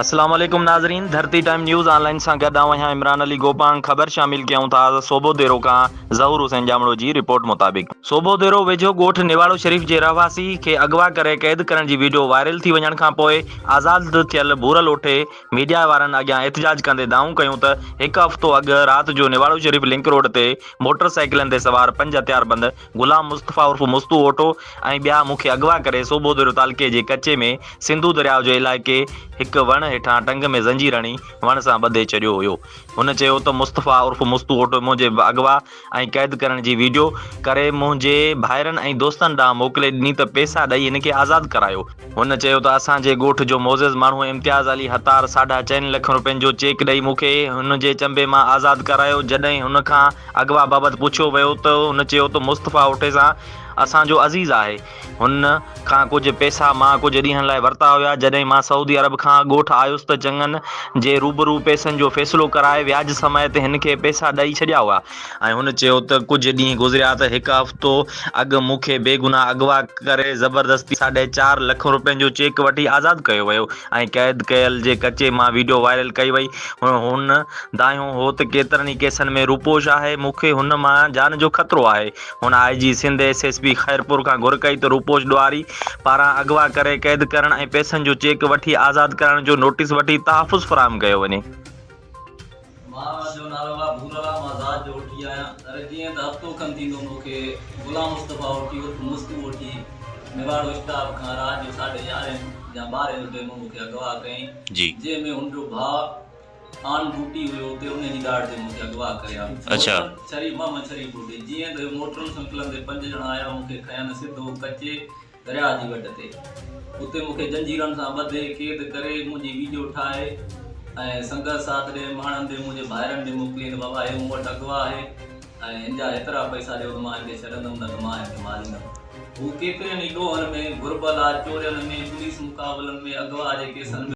اسلام عليڪم ناظرين ڌرتي ٽائيم نيوز آن لائين سان گڏ آئون آهيان عمران علي گوپانگ خبر شامل ڪيون ٿا صوبوديرو کان ظهور حسين ڄامڙو جي رپورٽ مطابق صوبوديرو ويجهو ڳوٺ نواڙو شريف جي رهواسي کي اغوا ڪري قيد ڪرڻ جي ويڊيو وائرل ٿي وڃڻ کان پوء آزاد ٿيل ڀورل اوٺي ميڊيا وارن اڳيان احتجاج ڪندي دانهون ڪيون ته هڪ هفتو اڳ رات جو نواڙو شريف لنڪ روڊ تي موٽر سائيڪلن تي سوار پنج هٿياربند غلام مصطفيٰ عرف مستو اوٺو ۽ ٻيا مون کي اغوا ڪري صوڀوديرو تعلقي جي ڪچي ۾ سنڌو درياء جي علائقي هڪ وڻ هيٺان ٽنگ ۾ زنجير هڻي وڻ سان ٻڌي ڇڏيو هيو. هن چيو ته مصطفيٰ عرف مستو اوٺو منهنجي اغوا ۽ قيد ڪرڻ جي ويڊيو ڪري منهنجي ڀائرن ۽ دوستن ڏانهن موڪلي ڏني ته پئسا ڏئي هن کي آزاد ڪرايو. هن چيو ته اسان جي ڳوٺ جو معزز ماڻهو امتياز علي حتار ساڍا چئن لکن روپين جو چيڪ ڏئي مون کي هن جي چنبي مان آزاد ڪرايو، جڏهن هن کان اغوا بابت پڇيو ويو ته هن چيو ته مصطفيٰ اوٺي سان اسان جو عزيز آهي، هن کان ڪجهه پئسا مان ڪجهه ڏينهن لاء ورتا هيا، جڏهن مان سعودي عرب کان ڳوٺ آيس ته چڱن جي روبرو پئسن جو فيصلو ڪرائي وياج سميت هن کي پئسا ڏئي ڇڏيا هئا. ۽ هن چيو ته ڪجهه ڏينهن گذريا ته هڪ هفتو اڳ مون کي بيگناهه اغوا ڪري زبردستي ساڍي چار لک روپين جو چيڪ وٺي آزاد ڪيو ويو ۽ قيد ڪيل جي ڪچي مان ويڊيو وائرل ڪئي وئي. هن دانهيو هو ته ڪيترن ئي ڪيسن ۾ روپوش آهي، مون کي هن مان جان جو خطرو آهي. هن I G Sindh, S S P Khairpur کان گهر ڪئي ته روپوش ڏوهاري پاران اغوا ڪري قيد ڪرڻ ۽ پئسن جو چيڪ وٺي آزاد ڪرائڻ جو نوٽيس وٺي تحفظ فراهم ڪيو وڃي. مان جو نالو آ ڀورلا مان ذات جو اوٺي آهيان پر جيئن ته هفتو کن ٿيندو مون کي غلام مصطفيٰ اوٺي عرف مستو اوٺي نواڙو اسٽاپ کان رات جو ساڍي يارهين يا ٻارهين جو ٽيم مون کي اغوا ڪيائين جنهن ۾ هن جو ڀاء آن ڊيوٽي هيو اتي انهي جي ڏاڍ تي مون کي اغوا ڪيا موٽر شريف محمد شريف اوٺي جيئن ته موٽرن سنڪلن تي پنج ڄڻا آيا مون کي کنين سڌو ڪچي درياء جي وڍ تي اتي مون کي جنجيرن سان ٻڌي قيد ڪري منهنجي ويڊيو ٺاهي ۽ سنگت ساٿ ڏي ماڻهن ڏي منهنجي ڀائرن ڏي موڪلين ته بابا هي مون وٽ اغوا آهي ۽ هن جا هيترا پئسا ڏيو ته مان هن کي ڇڏندم نه ته مان هن کي ماريندم. هو ڪيترين ئي ڏوهن ۾ گهربل آ، چورين ۾، پوليس مقابلن ۾، اغوا جي ڪيسن ۾.